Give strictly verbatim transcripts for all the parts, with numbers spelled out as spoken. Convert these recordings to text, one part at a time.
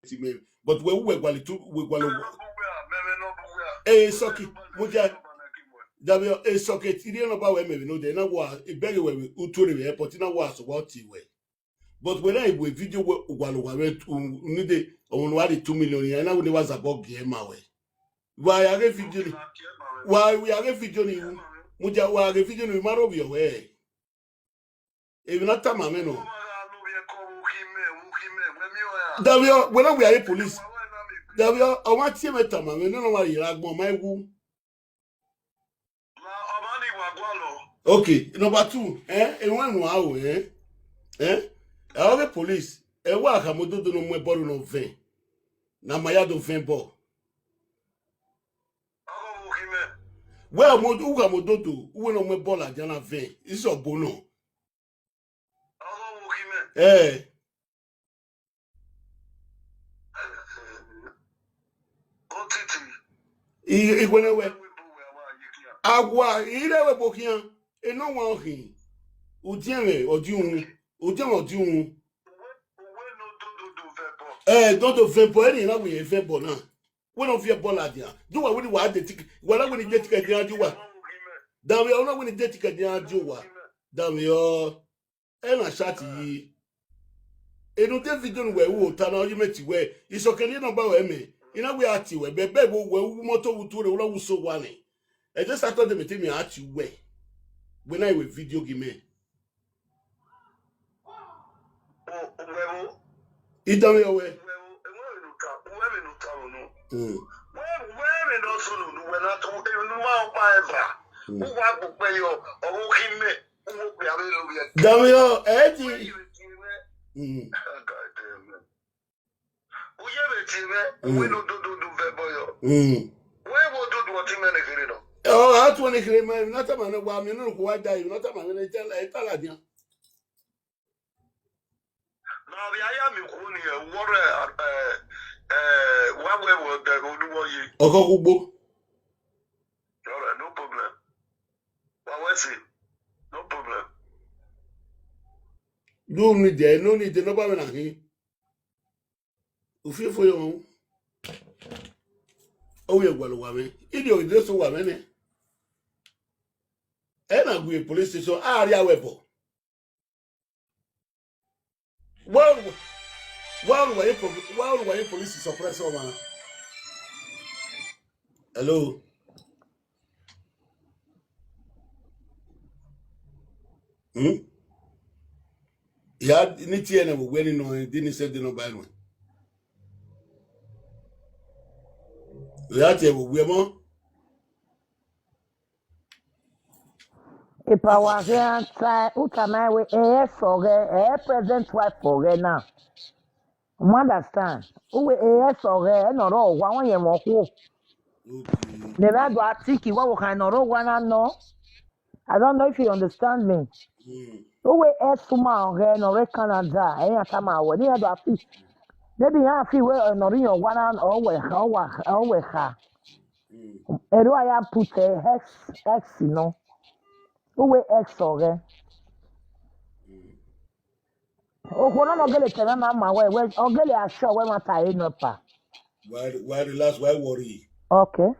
ti mẹ, but wẹ wẹ gualọ tu, wẹ gualọ. Eh, Sọki, mudia, Davio, eh, Sọki, irhiẹ nọ ba wẹ mẹ vbe nodẹ, na wa, ebẹghe wẹ vbe utu rre vbe airport, na wa sẹ wa tie wẹ. But wẹ na vbe video wẹ uwa lo wa vbe tu, nide, ọmọ ne wa rhie two million, iran na wẹ ne wa zabọ gie ma wẹ. Wa ya ghe video ni, wa ya ghe video ni wu, mudia, wa ghe video ni, ma rho vbiẹ wẹ. Emwi na tama mwẹ nọ. Davio, wẹ na wẹ a re police. Davio, ọmwa tie mwẹ tama mwẹ, nene ọmwa rhie agbọn ma wu. Ma ọmwa ni wa gualọ. Okay, number two, eh, emwa unu aro, eh? Eh? Ẹ ọghe police, ẹ wa khama ododo ne ọ mu ẹbọ ru ne ọ vẹn. Na ma ya do vẹn bọ. Ọghe ovbi mwẹ. Wẹ u khama ododo, uwẹ ne ọ mu ẹbọ ladian na vẹn, isẹ ọbo nọ. Ọghe ovbi mwẹ. Eh. Otiti. I, iwẹnẹ wẹ. Awa, ire wẹ bo khian. Enọ wan ọ khin. Udiẹmwẹ, ọ di uhun. Udiẹmwẹ, ọ di uhun. Uwẹ, uwẹ ne odododo vẹ bọ. Eh, dodo vẹ bọ, ẹre na wẹ vẹ bọ na. Wẹ ne ọ viẹ bọ ladian. Do wa wẹ ne wa de ticket. Wa na wẹ ne de ticket dia di wa. Danmwehọ, ọ na wẹ ne de ticket dia di wa. Danmwehọ. Ẹ na chat yi. Enu de video ne uwẹ ru ota na, ọ yi mẹ tie wẹ, Isọkẹn ne nọmba wẹ mẹ, I na wẹ a tie wẹ, bẹbẹ vbe uwẹ u moto vbe utu rre, u na wu so wa nẹ. Ẹdẹ Saturday mẹ te mẹ a tie uwẹ. Wẹ na wẹ video gi mẹ. Uwẹ vbo? Idanmwehọ wẹ. Uwẹ vbo? Ẹmwẹ vbene u ta, uwẹ vbene u ta vbe unu. Mm. Wẹ, wẹ vbene ọ sunu, uwẹ na tu, unu ma ọkpa eva. Mm. U wa gbe ukpẹ yọ, ọ vbe khin mẹ. Danmwehọ, ẹ ti. Mm. U ye vbe tie mwẹ, uwẹ ne odododo vẹ bọ yọ. Mm. Wẹ vbe ododo ọtẹn mwẹ ne kherhe nọ. Ọ, a tuẹn ne kherhe ma, emwi ne ọ tama nẹ wa miẹn ne wa da, emwi ne ọ tama nẹ, ẹ ta ladian. Na vbe a ya miẹn okhuo ni, ẹ, wọrẹ, ẹ, ẹ, wa wẹ vbe ọdẹ vbe oduwọ ye. Ọkọ kugbo. All right, no problem. Wa wẹ ẹse, no problem. Do need there, no need there, nobody na hin. Ufiefo yo. O ye gualọ wa mwẹ. Idio de so wa mwẹ nẹ. Ẹ na gu police station, a ria wẹ bọ. Wa ru, wa ru wa ye po-, wa ru wa ye police suppress ọmwa na. Hello. Hmm? Ya ni tie ne wo we ni no, di ni se de no ba no. Ya tie wo we mo. Ipa wa khian ta, u tama wẹ, ẹ, ẹ sẹ ọghẹ, ẹ, present wife ọghẹ na. You understand? Uwẹ, ẹ, ẹ sẹ ọghẹ, ẹ nọ rọ wa, wọn yẹn wọn khuo. Okay. Nẹ mẹ do a think, wa wo khan nọ rọ wa na nọ. I don't know if you understand me. Mm. Uwẹ, ẹ suma ọghẹ nọ rẹ Canada, ẹ yan tama wẹ, ne iran do a fi. Maybe iran fi wẹ, ẹ, nọ rẹ iran wa na, ọ wẹ kha, ọ wa, ọ wẹ kha. Mm. Ẹro a ya put, ẹ, X, X nọ. Uwẹ X ọghẹ. Mm. Okhuo nọ ne ọ gele tẹ mwẹ ma ma wẹ, wẹ, ọ gele assure wẹ ma ta ẹre nọ pa. Why, why relax, why worry? Okay.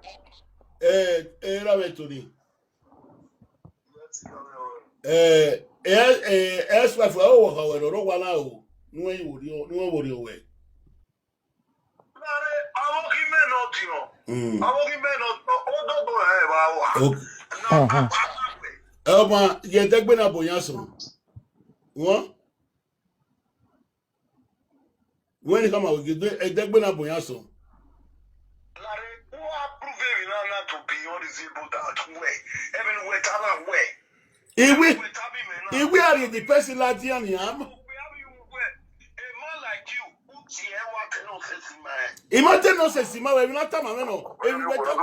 Eh, eh, ra vbe Tony. Eh, eh, eh, ex-wife, oh, oh, oh, oh, wa na o. Nu e worry o, nu e worry o wẹ. Avbe okhi mẹ nọ diọn. Mm. Avbe okhi mẹ nọ diọn. Ododo hẹ vbe a wa. Okay. Na, mhm, a, a, a, ẹ, ọma, ye ẹdẹgbe na bọ yan sọn. Wọn? Wẹ ni khama wẹ ghe ẹdẹgbe na bọ yan sọn. Lare, who approve him now, now to be unreasonable that way? Even we tell him where. Iwi, iwi are the person ladian yam. A man like you, who tear what nonsense in my head? Ima te nonsense ma we, na tama me no. Ebi we ta,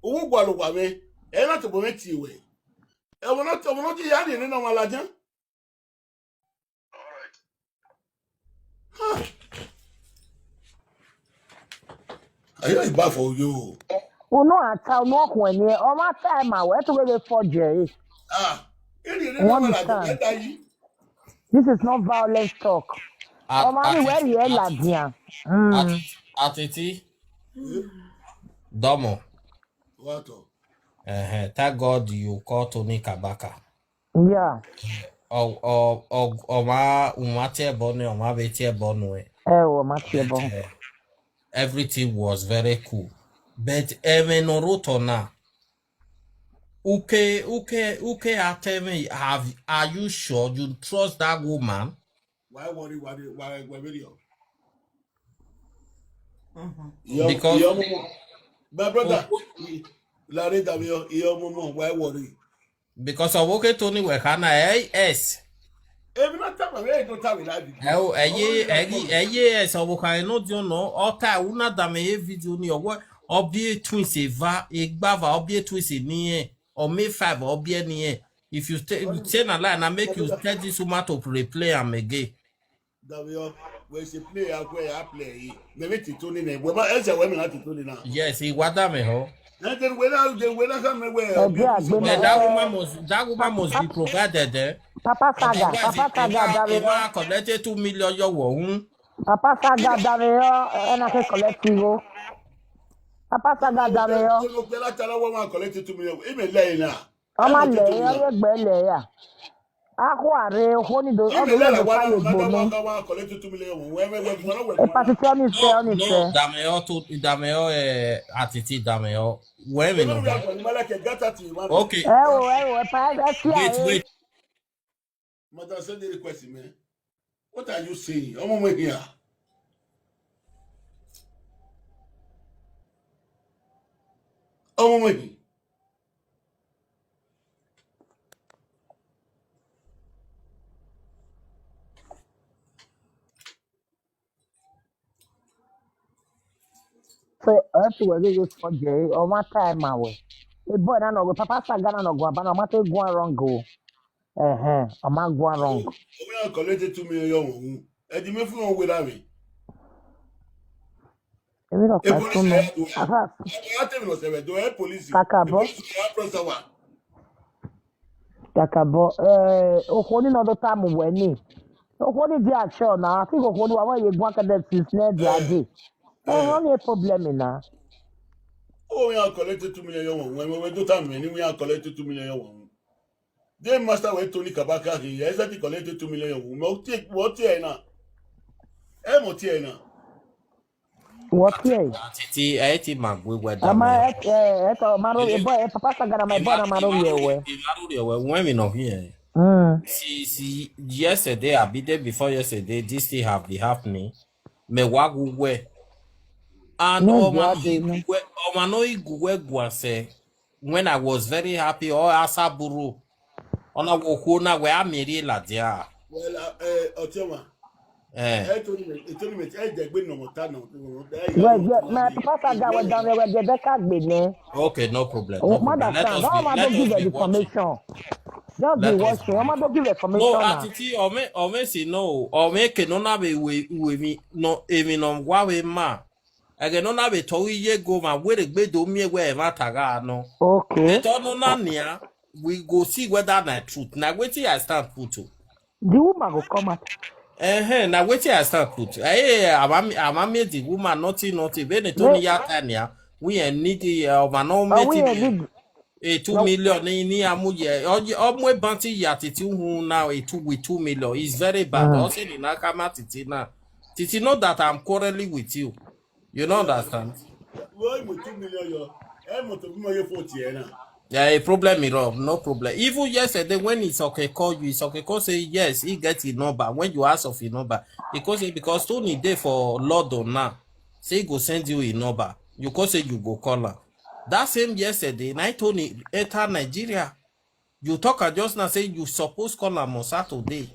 uwu gua lo wa me. E na to bo me tie we. E wo na to, wo no ji ya ni na ma ladian. All right. Huh. Ayo, iba for you. Unu ata, unu ọkhuẹn ni, ọ ma ta ma wẹ, to be for Jerry. Ah, iri ni. You understand? This is not violence talk. Ọmwa ni wẹ rhie ladian. Atiti. Dọmọ. What? Ẹhẹn, thank God you call Tony Kabaka. Yeah. Ọ, ọ, ọ, ọmwa, u ma tie ẹbọ nẹ, ọmwa vbe tie ẹbọ nuẹn. Ẹ o, ọ ma tie ẹbọ. But, eh, everything was very cool. But ẹmwẹ ne ọ rre otọ na, uke, uke, uke a tẹ mwẹ, have, are you sure you trust that woman? Why worry, why, why, why worry? Because, my brother, Larry Davio, why worry? Because of oke Tony wẹ kha na, eh, yes. Even not time, I don't tell me that. Ẹ o, ẹ ye, ẹ ye, ẹ ye, yes, ọvbokhan ne ọ diọn nọ, ọ ta una dame ye video ni, ọwẹ, ọ biẹ twins eva, egbava, ọ biẹ twins ni, eh, ọ make five, ọ biẹ ni, eh. If you stay, you say na lie, na make you tell this woman to replay am again. Davio, wẹ se play a, wẹ a play yi. Mẹ vbe tito ni nẹ, wẹ ma, ẹ sẹ wẹ mẹ na tito ni na. Yes, I wa da mẹ họ. Ẹ, then wẹ na, then wẹ na sa mẹ wẹ. Ẹgbẹ agbe na. That woman must, that woman must be provided, eh. Papa Saga, Papa Saga, Davio. Otherwise, if I, if I collected two million, you won't. Papa Saga, Davio, ẹ na ke collect igho. Papa Saga, Davio. Ẹ no kpẹ la ta la wẹ ma collect two million. Ẹ mẹ lẹ na. Ọ ma lẹ ya, ọ ye gbe lẹ ya. Akhuarre, okhuo ni do, ọ do lẹ do fa ye gbo nẹ. Pastor, ọni sẹ, ọni sẹ. Dame ọ to, dame ọ, eh, Atiti, dame ọ. Wẹ mi nọ. Okay. Ẹ o, ẹ o, ẹ pa, ẹ fi a. Wait, wait. Madam, send the request, man. What are you saying? Ọmọ mẹ hia. Ọmọ mẹ hia. So, ẹ ti wẹ ghe sọ jẹ, ọ ma ta ẹma wẹ. E boy na nọ ghe, Papa Saga na nọ ghe, aba na, ọ ma te guan wrong o. Ẹhẹn, ọ ma guan wrong. Ọ ma collect two million yọ wọn. Ẹ di me fun wọn wẹ da vbe. Èmi lọ pa ẹ̀sùn mi. Kakabọ. Kakabọ. Eh, okhuo ni nọ do tama uwẹ ni. Okhuo ni dia chọ na, I think okhuo ni wa wẹ ye guan kẹdẹ since ne dia de. Eh, no problem na. Oh, we are collected two million yọ wọn. When we do time, we are collected two million yọ wọn. The master wẹ Tony Kabaka he, exactly collected two million yọ wọn. What tie na? Ẹ mọ tie na. What tie? Atiti, ẹ ti ma gbe wẹ da. Ama ẹ ẹ ẹ tọ ma ro boy, Papa Saga na my boy na ma ro ye wẹ. Ẹ ma ro ye wẹ, when we no here. Mm. See, see, yesterday, I be there before yesterday, this thing have been happening. Me wa gu wẹ. And ọmwa no i gu wẹ, ọmwa no i gu wẹ gua sẹ. When I was very happy, or Asaburu, ọna wo okhuo na wẹ a miẹn rhie ladian. Well, uh, uh, Ọtiọnmwa. Eh. Ẹ Tony, ẹ Tony, ẹ dẹgbe nọ mọ ta nọ. Wẹ jẹ, mẹ Papa Saga wẹ dan wẹ jẹ bẹ ka gbe nẹ. Okay, no problem. No problem. Let us be, let us be watching. Just be watching. Ọmọ do give information. No, Atiti, ọmọ, ọmọ si no, ọmọ ke no na vbe we, we mi, no, emi no wa vbe ma. Ẹghẹ ne ọ na vbe tọ ghi ye go ma were gbe do miẹn wẹ ẹmwata gha nọ. Okay. Etọ ne ọ na nian, we go see whether na truth. Na wetin I stand put o. The woman go come out. Ẹhẹn, na wetin I stand put. Eh, ama mi, ama mi the woman nothing nothing. Vbene Tony ya ta nian, we need the, uh, ọmwa no make it. A two million ni, ni a mu ye. Ọ mu ebanti ya Atiti uhunmwu na, a two, with two million. It's very bad. Ọ sẹ ni na khama Atiti na. Atiti, know that I'm quarreling with you. You don't understand? Wẹ mu two million yọ, ẹ mọ to bimọ ye forty ẹ na. Yeah, a problem, Rob, no problem. Even yesterday when Isoke call you, Isoke call say yes, he get his number. When you ask of his number, he call say because Tony dey for London now, say he go send you his number. You call say you go call am. That same yesterday, na Tony enter Nigeria. You talk am just now say you suppose call am on Saturday.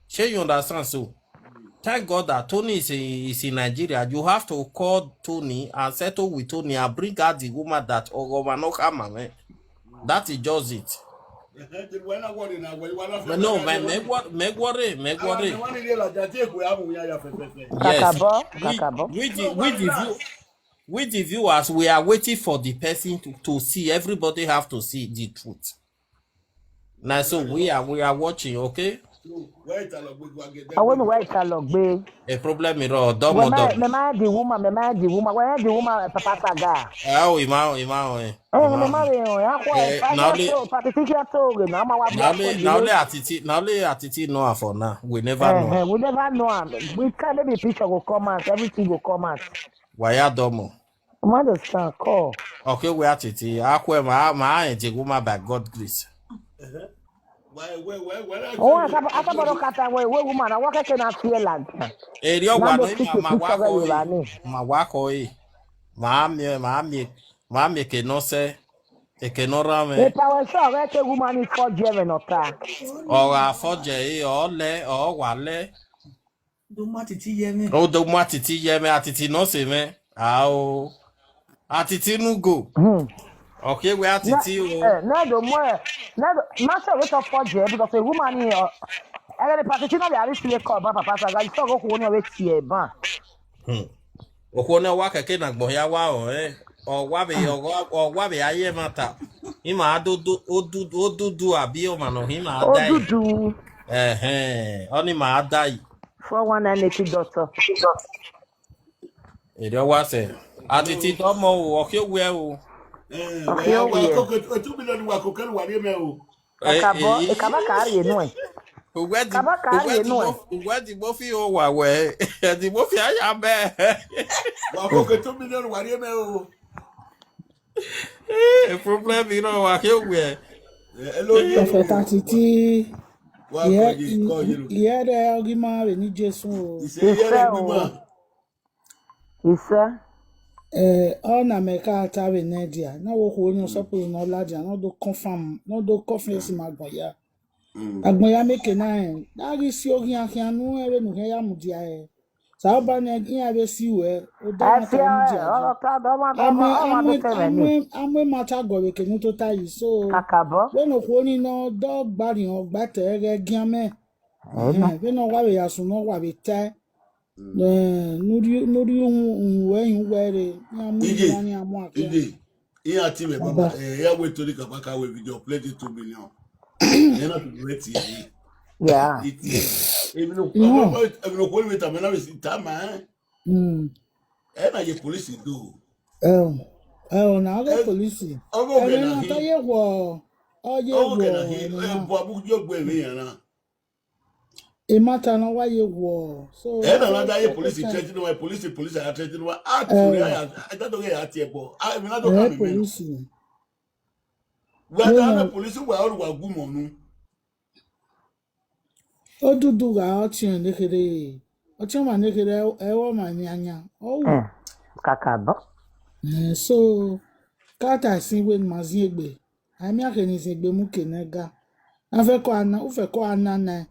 Shey you understand so? Thank God that Tony is in, is in Nigeria. You have to call Tony and settle with Tony and bring out the woman that Ogoma no come, man. That is just it. No, man, me worry, me worry, me worry. Yes. Kakabọ, kakabọ. We, we the, we the view, we the viewers, we are waiting for the person to, to see. Everybody have to see the truth. Now, so we are, we are watching, okay? Wẹ ta lọ gbe gua gẹdẹ. Ọwẹ ne wẹ ta lọ gbe. A problem rọ, dọmọ, dọmọ. Mẹ ma the woman, mẹ ma the woman, wẹ the woman, Papa Saga. Ẹ o, ima o, ima o, ẹ. Eh, mẹ ma rẹ o, ya khuẹ, eh, na only, Patiti kia to ghe, na ma wa na only, na only Atiti, na only Atiti know am for now. We never know am. Eh, we never know am. We can, maybe picture go come out, everything go come out. Wa ya dọmọ. Come understand, call. Okay, we Atiti. Akhuẹ ma, ma rẹn the woman by God grace. Oh, aka, aka bọrọ kata wẹ, wẹ woman, a wa kẹkẹ na feel like. Eri ọwa nọ, ma, ma wa kọ e. Ma wa kọ e. Ma miẹn, ma miẹn, ma miẹn eke nọ sẹ, eke nọ rran mwẹ. Epa wẹ sẹ ọghẹ ke woman ni fọjẹ mwẹ nọ ta. Ọ gha fọjẹ e, ọ lẹ, ọ wa lẹ. Do mu Atiti ye mwẹ. O do mu Atiti ye mwẹ, Atiti nọ sẹ mwẹ. Ao. Atiti nugo. Hmm. Okay, we Atiti o. Eh, na do mu, eh, na do, ma sẹ wẹ sọ fọjẹ, because a woman ni, uh, ẹgẹ ne Patiti na vbe a rhie si vbe call ba Papa Saga, you talk okhuo ni ọ vbe tie ban. Hmm. Okhuo ne ọ wa kẹkẹ ne agbọn hia wa rẹn, ọ wa vbe, ọ wa, ọ wa vbe a ye ẹmwata. Ima do do, odudu, odudu abi ọmwa nọ hin ima da yi. Odudu. Ẹhẹn, ọni ima da yi. Four one nine eighty doctor. Ere ọ wa sẹ. Atiti dọmọ o, ọ khiẹ owẹ o. Ọ khiẹ owẹ. Two million wa koko ne uwa rhie mẹ o. Kakabọ, eh, eh, ekaba ka rhie nuẹn. Uwẹ di, kaba ka rhie nuẹn. Uwẹ di mo fi ho wa wẹ. Di mo fi aya bẹ. Wa koko two million wa rhie mẹ o. Eh, problem, you know, wa khiẹ owẹ. Eh, hello, Prophet Atiti. Wa kọ ye, kọ ye. Iye rẹ ọghe ima vbe ni Jesu o. Ise ye rẹ gbigba. Isẹ. Eh, ọ na mẹ ka ta vbe nẹ dia, na wo okhuo ni ọ suppose ne ọ ladian, ne ọ do confirm, ne ọ do confess ma agbọn ya. Mm. Agbọn ya make na rẹn, da ghi si oghian khian nu rẹn vbene u khian ya mudia ẹre. Osanobua ne iran vbe si ruẹ, odẹ na ta mudia ẹre. Amẹ, amẹ, amẹ, amẹ ma ta gọ vbe eke ne u tota yi, so. Kakabọ. Vbene okhuo ni nọ, dọ gbarriọ, ọ gba ẹtẹ ẹghẹ gian mẹ. Ẹhẹn, vbene ọ wa vbe ya sunu, ọ wa vbe tae. Eh, ne u rhie, ne u rhie uhunmwu, uhunmwu ẹre, iran mu iran, iran mu akia. Ije, iran ti mwẹ baba, eh, iran wẹ Tony Kabaka wẹ video play the two million. Iran na tunu rẹ tie yi. Yeah. Iti, emwi no, emwi no khuo ni vbe tama, na vbe si tama, eh. Mm. Ẹ na ye police do. Ẹhẹn, ẹhẹn, na ghe police. Ọ ghe na ta ye wọ, ọ ye wọ, ẹ bu abu yo gbe vbe iran na. Emata na wa ye wọ. So, ẹ na na da ye police threaten wa, police, police a threaten wa. A tu ya, a da do ya tie ẹbọ. A, emwi na do ka mi mẹ. Police. Wa da na police wa, ọ wa gu mọ nu. Odudu gha ọtiẹn nekherhe, ọtiẹn ọmwa nekherhe, ẹ, ẹ, ọmwa ni anya. Ọ wu. Hmm. Kakabọ. Eh, so, kata sin wẹ ne ma zin egbe. A miẹn akhe ni zin egbe mu ke ne ga. A fẹko a na, u fẹko a na na.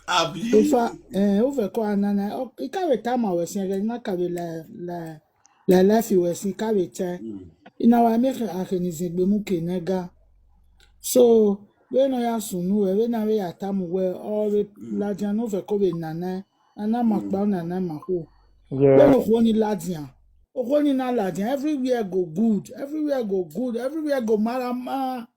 Abi. Efa, eh, u fẹko a na na. Ọ, I ka vbe tama ruẹ siẹn ẹghẹ ne I na ka vbe la, la, la life ruẹ siẹn, I ka vbe tae. Mm. I na wa miẹn akhe, akhe ni zin egbe mu ke ne ga. So, vbene ọ ya sunu ruẹ, vbene a vbe ya tama ruẹ, ọ vbe ladian ne u fẹko vbe na na, a na ma kpa, ọ na na ma khuo. Yeah. Vbene okhuo ni ladian. Okhuo ni na ladian, everywhere go good, everywhere go good, everywhere go marama.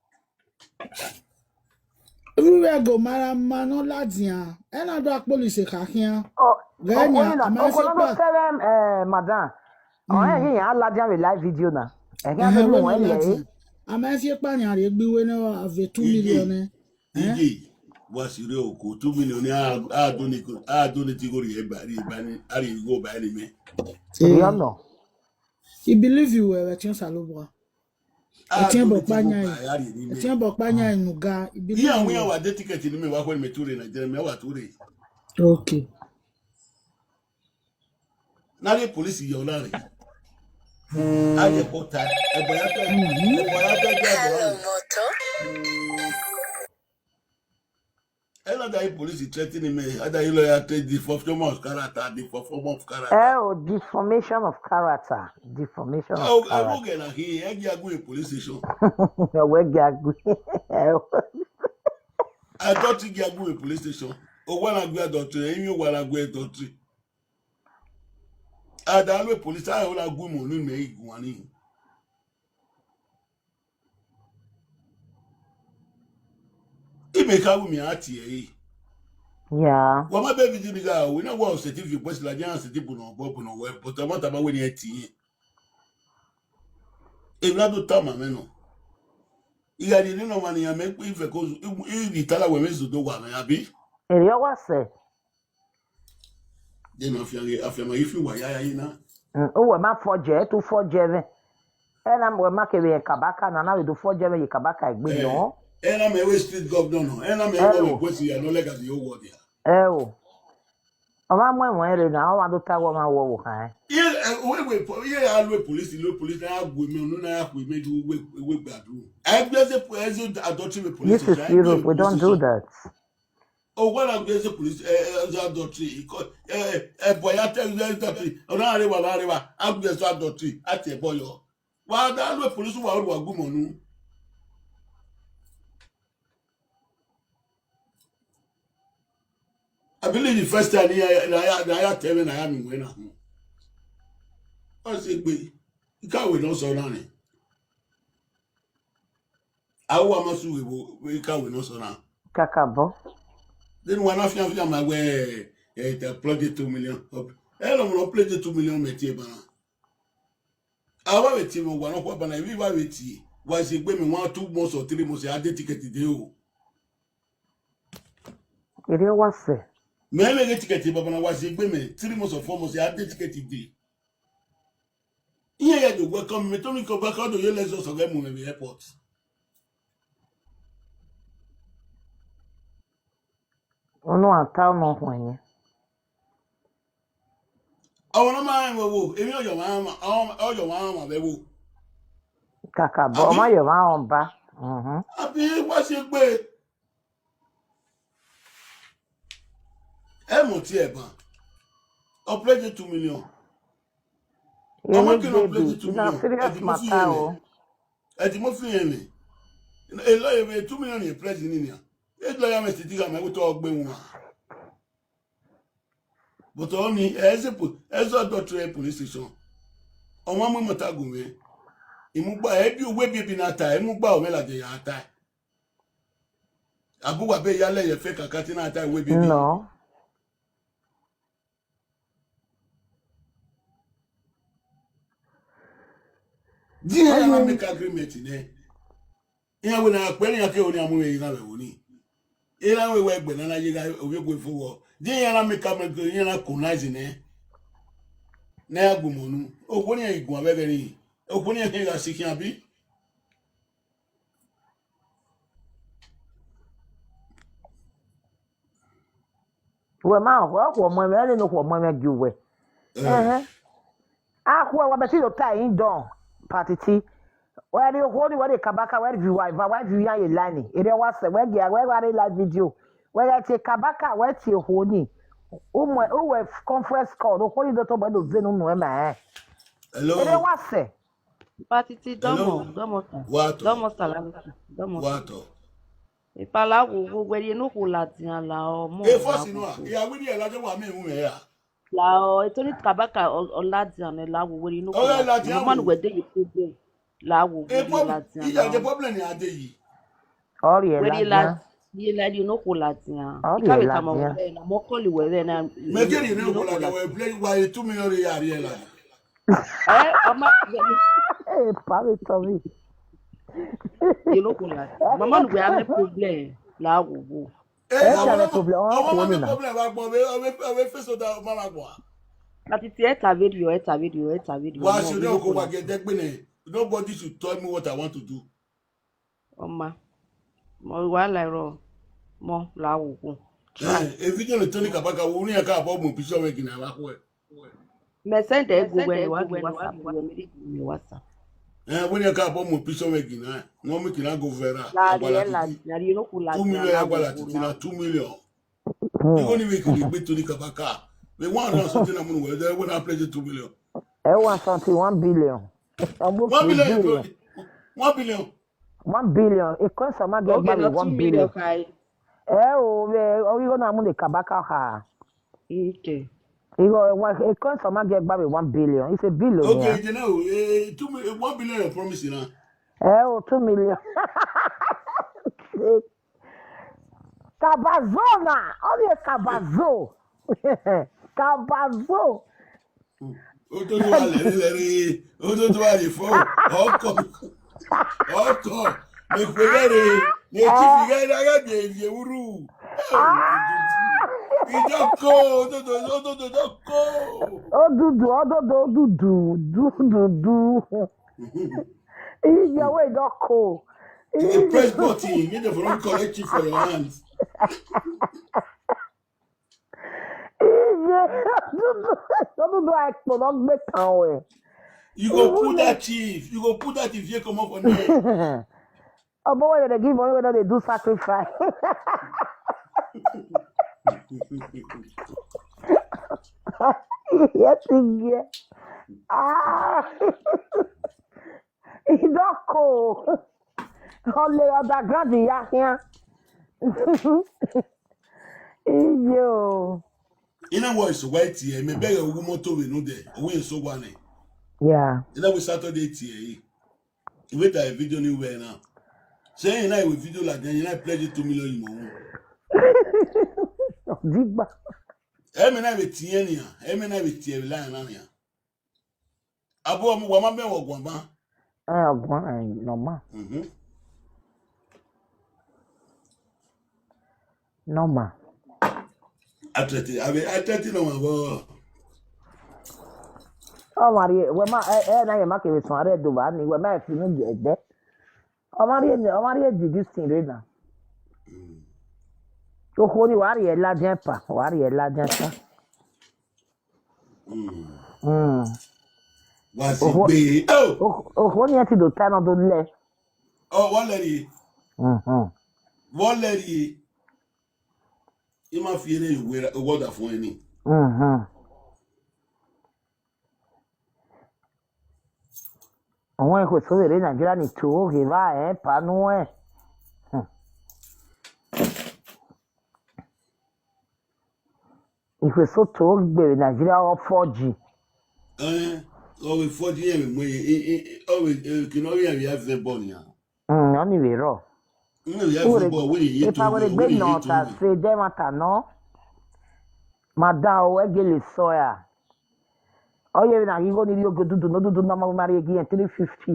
Everywhere go marama, ne ọ ladian. Ẹ na do akpọlọ ise kha khian. Oh, ghẹ okhuo nia, ni na, a ma okhuo na do sẹrẹ, eh, madam. Ọ rẹn ghi iran ladian vbe live video na. Ẹ khian vbe mu ẹn ladian. A ma fi ekpa nian rhie gbe iwe ne a vbe two million nẹ. Ije, wa si rre oko, two million ni a, a donate, a donate igho rhie ba, rhie ba ni, a rhie igho ba ni mẹ. Ẹ nọ. I believe you, ẹvbo ẹtin Osanobua. Ẹtin ẹbọ ọkpa yan, ẹtin ẹbọ ọkpa yan inu ga, I believe you. Iran wa de ticket ni mẹ wa khuẹ ni mẹ tu rre Nigeria, mẹ wa tu rre. Okay. Na rhie police ye ọna rre. A ye kota, ẹbọ ya fẹ, ẹbọ ya fẹ, ẹbọ ya fẹ. Ẹ na da ye police threaten me, a da ye lawyer threaten, deformation of character, deformation of character. Eh, oh, deformation of character, deformation of character. Ẹ wo gẹ na khin, ẹ gi a gu ye police station. Ẹ wẹ gi a gu. Adultery gi a gu ye police station. Owa na gu adultery, emwi owa na gu adultery. A da lue police, a ho na gu imẹ unu, imẹ i guan ni. Imẹ kha ru mẹ a tie ẹre. Ya. Wa ma bẹ video ni gha, we na wa sẹtin viọ bọsi ladian, sẹtin bu nọ, bu nọ wẹ, but a ma tama wẹ ne ẹ tie. Emwi na do tama mwẹ nọ. I gha rhie nene ọmwa ne iran mẹ kpe ivẹ ko, i, i rhie itara wẹ mwẹ zodo wa mwẹ, abi? Erriọ wa sẹ. Then afian ghe, afian ma ghi fi uwa ya ya ye na. Mm, uwẹ ma fọjẹ, ẹ tu fọjẹ mwẹ. Ẹ na wẹ ma kevbe kabaka na, na vbe do fọjẹ mwẹ ye kabaka egbe Eh, nọ. Ẹ na mẹ wẹ street governor nọ, ẹ na mẹ wẹ Ẹo. Request ya nọ legacy yo wọ dia. Ẹo. Ọ ma mu ẹmwẹ rre na, ọ ma do ta wẹ ọ ma wọ vbe okhan ẹn. Iye, eh, uwe, uwe, po-, iye a lu police, lu police, na ya gu emẹ, unu na ya khu emẹ ju uwe, uwe gbadu. Ẹ gbe ẹzẹ, ẹzẹ adultery vbe police This is station, ẹ gbe Europe, we don't do police station. That. Owa na gbe ẹzẹ police, eh, eh, ẹzẹ adultery, ikọ, eh, eh, ẹbọ ya te ẹzẹ adultery, ọ na rre wa, wa rre wa, a gbe ẹzẹ adultery, a tie ẹbọ yọ. Wa da lu police wa, wa gu mọ nu. I believe the first time ne a ya, ne a ya, ne a ya tẹ mwẹ ne a ya miẹn uwẹ na họn. Ọ sẹ egbe, I ka wẹ ne ọ sẹ ọna nẹ. A wa ma su vbe vbo, I ka wẹ ne ọ sẹ ọna. Kakabọ. Then wa na fian fian ma wẹ, eh, te pledge two million. Ẹ lọ mọ pledge two million mẹ tie ba na. A wa vbe tie vbe owa nọkhua ba na, emwi wa vbe tie. Wa sẹ egbe mẹ, one, two months or three months, a de ticket dee o. Erriọ wa sẹ. Mẹ vbe ghe ticket baba na, wa sẹ egbe mẹ, three months or four months, a de ticket dee. Iran ya do welcome me, Tony Kabaka do ye Lexus ọghe mu mwẹ vbe airport. Unu a ta unu khuẹn yẹn. Ọmwa ne ọ ma rẹn vbe ẹvbo, emwi ọyọmwa rẹn, ọyọmwa rẹn vbe ẹvbo. Kakabọ, ọ Abi? Ma yọ ọmwa rẹn ba. Mhm. Abi wa sẹ egbe. Ẹ mọ tie ẹban. Ọ pledge two million. Ọ ma Ere kene ọ baby, pledge two it's a million. Serious Ẹdimọfi matter yẹn nẹ. O. Ẹdimọfi yẹn nẹ. Elọ eve two million ye pledge ni nia. Edọ ya mẹ siti gha mẹ wẹ te ọ gbe wọn. But ọni, ẹ zẹ po-, ẹ zẹ adultery police station. Ọ ma mu imọta gu mwẹ. I mu gba, ẹ bi uwu ebiebi na ta, ẹ mu gba ọ mwẹ ladian ya ta. Abu wa be ya lẹ ye fe kaka ti na ta uwu ebiebi. No. Di iran ya na make agreement nẹ. Iran wẹ ne a kpẹ ne iran ke ho ne iran mu vbe ighan vbe ẹvbo ni. Iran wẹ wẹ egbe na na ye gha ovbi ogue fo vbọ. Di iran na make agreement, iran na connive nẹ. Ne a ya gu mọ unu. Okhuo ne iran i guan vbe ẹghẹ ni. Okhuo ne iran khian gha si khian bi. Wẹ ma, wẹ khuọ mu ẹmwẹ, ẹre ne okhuọ mu ẹmwẹ gie uwẹ. Eh. Ẹhẹn. A khuẹ wa bẹsi do ta in dọn, Patiti. Wẹ rhie okhuo ni, wẹ rhie kabaka, wẹ viọ uwa eva, wẹ viọ iran ye line. Erriọ wa sẹ, wẹ gie, wẹ gha rre live video. Wẹ ghẹ tie kabaka, wẹ tie okhuo ni. Umwẹ, uwẹ conference call, okhuo ni do tobọ do veni unu ẹmwẹ rẹn. Hello. Erriọ wa sẹ. Patiti Hello. Dọmọ, dọmọ ta. Wa tọ. Dọmọ ta la, dọmọ Wa ta. Tọ. Epa la wo wo wẹ rhie ne okhuo ladian la ọmọ. E la first no, wo. Ya wẹ rhie ladian wa mẹ ru mẹ ya. La ọ, eto ni kabaka ọ, ọ ladian nẹ la wo wẹ rhie ne okhuo Ọ ladian. Ladian Mo ma nu wo. Wẹ de ye problem. La wo wẹ rhie Problem, ladian iya la de ọ. Problem ni a de yi. Ọ rhie Wẹ rhie la, ladian. Rhie la rhie ne okhuo ladian. Ọ I ka rhie vbe tama ladian. Wẹ na, mo call wẹ vbe na. Mẹ ke rhie ne okhuo ladian, wẹ play wa two million rhie ya rhie ladian. Eh, ọ ma, Epa vbe tọ vbe. Ye no ko la. Mama nu wẹ a mwẹ problem la wo wo. Eh, Ẹ ọmọ ca ne problem, ọ ọmọ ko mwẹ na. Problem vbe agbọn, ọ vbe, ọ vbe, ọ vbe face oda ọmọ vbe agbọn. Ati ti ẹ ta video, ẹ ta video, ẹ ta video. Wa Ọmọ se vbe ne no ko ko wa la. Get ẹgbẹ nẹ. Nobody should tell me what I want to do. Ọma, mọ wa la rọ, mọ la wo wo. Eh, e video ne Tony Kabaka, wo ni ka bọ mu picture wẹ gina wa khuẹ. Mẹ send ẹ go wẹ ni wa gi WhatsApp, wẹ mi ri gi mi WhatsApp. Eh, wo ni ka bọ mu picture wẹ gina. No mi kina go viral. La ri ẹ la, la ri no ku la. Two million la agba la titi na, two million. Hmm. Even if we can be Tony Kabaka, we want to something I'm gonna wear. They wanna play the two million. Ẹ wa something one billion. Almost One billion, billion. One billion. One billion. A coin sama get Okay, by not one two million billion. Kai. Eh, oh, eh, oh, you gonna amune kabaka ha. Okay. You go, one, a coin sama get by one billion. It's a billion. Okay, yeah. You know, eh, two million, one billion, I promise you now. Eh, oh, two million. Kabazo na, ọ rhie kabazo. Kabazo. Ododo wa lẹre lẹre, ododo wa rhie fo, ọkọ, ọkọ, ne khuẹ lẹre, ne chief gha na gha biẹ ivie wurru. Idọko, ododo, ododo, idọko. Odudu, ododo, odudu, dududu. Iye wẹ idọko. You dey press button, make dem for don collect you for your hands. Iye, odudu, odudu a kpo nọ gbe kan wẹ. You go put that chief, you go put that chief here comot for there. Obo wey dem dey give money wey no dey do sacrifice. Yes, yeah. Ah. Idọko. Ọle underground ya khian. Iyo. Ina wọ eso wa tie, me bẹghe uwu moto vbe nude, uwu eso wa nẹ. Yeah. Ina we Saturday tie yi. Iwe ta video ni wẹ na. Se ina we video ladian, ina pledge two million mo. Digba. Ẹ mẹ na vbe tie nian, ẹ mẹ na vbe tie vbe la na nian. Abo mu wa ma bẹ wọ guan ma. Ah, guan, eh, normal. Mhm. Normal. Atẹti, a vbe atẹti nọ ma vọ. Ọ ma rhie, wẹ ma, ẹ, ẹ na yẹ ma kevbe suẹn rẹ do vba ni, wẹ ma fi nu gie ẹdẹ. Ọ ma rhie, ọ ma rhie didi sin rre na. Mm. Okhuo ni wa rhie ladian pa, wa rhie ladian pa. Mm. Mm. Wa si Okhuo, gbe. Oh! okh-, okhuo ni ẹ ti do ta nọ do lẹ. Oh, wa lẹ rhie. Mhm. Wa lẹ rhie. I ma fi ere uwe ra-, uwe ọdafẹn ni. Mhm. Ọmọ ẹkhuẹ so vbe rre Nigeria ni to ghe vba ẹn pa nuẹn. Hmm. Ikhuo eso to gbe vbe Nigeria ọ four G. Ẹn, ọ vbe four G yẹn vbe mu ẹre, e, e, e, ọ vbe, e, kene ọ vbe ya vbe ya vẹ bọ nian. Mm, ọni vbe rrọọ. Nna ya vẹ bọ, wẹ ye epa to wẹrẹ gbe nọ ta se de ma ta nọ. Ma da o, ẹgele sọ ra. Ọ yevbe na ghi igho ni rhie ogie odudu ne odudu ne ọ ma rhie gie irẹn three fifty.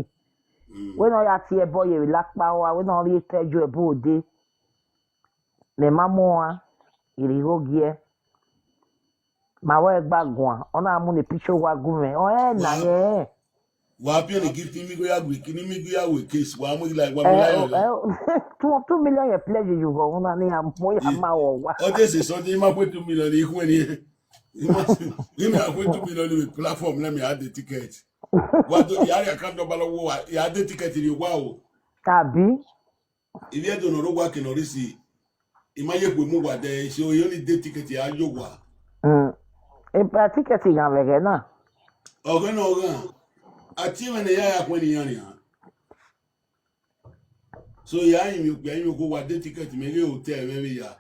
Mm. Wẹ ne ọ ya tie ẹbọ yevbe lakpa ua, wẹ ne ọ rhie etẹjo ẹbọ ode. Mẹ ma mu ọnrẹn, I rhie igho gie. Ma wẹ gba guan, ọ na mu ne picture owa gu mwẹ, ọ rẹn na Wa- yẹn. Wa biẹ ne gift ni mi go ya gbe, ni mi go ya we case, wa mu like, wa mu Ẹ, like. ẹ, two, two million yẹ pledge ye ugho, ọ na ne ya mu ya Eh, ma wọ wa. Ọ de se Sunday, ma put two million in when he. He must, he may have put two million in platform, let me add the ticket. Wa do, ya ya kan do balo wo, ya de ticket in wa o. Tàbí? Ivie do nọ rre owa ke nọ rre isi, I ma ye khuemu owa dẹ, ẹ i si ọre, I only de ticket ya ye owa. Mm. Epa ticket ghan vbe ẹghẹ na. Ọghẹ ne ọ ghan, a tie mwẹ ne ya ya khuẹn ne iran nian. So, ya rinmwian okpia, rinmwian okhuo, wa de ticket, mẹ ghe hotel mwẹ vbe ya.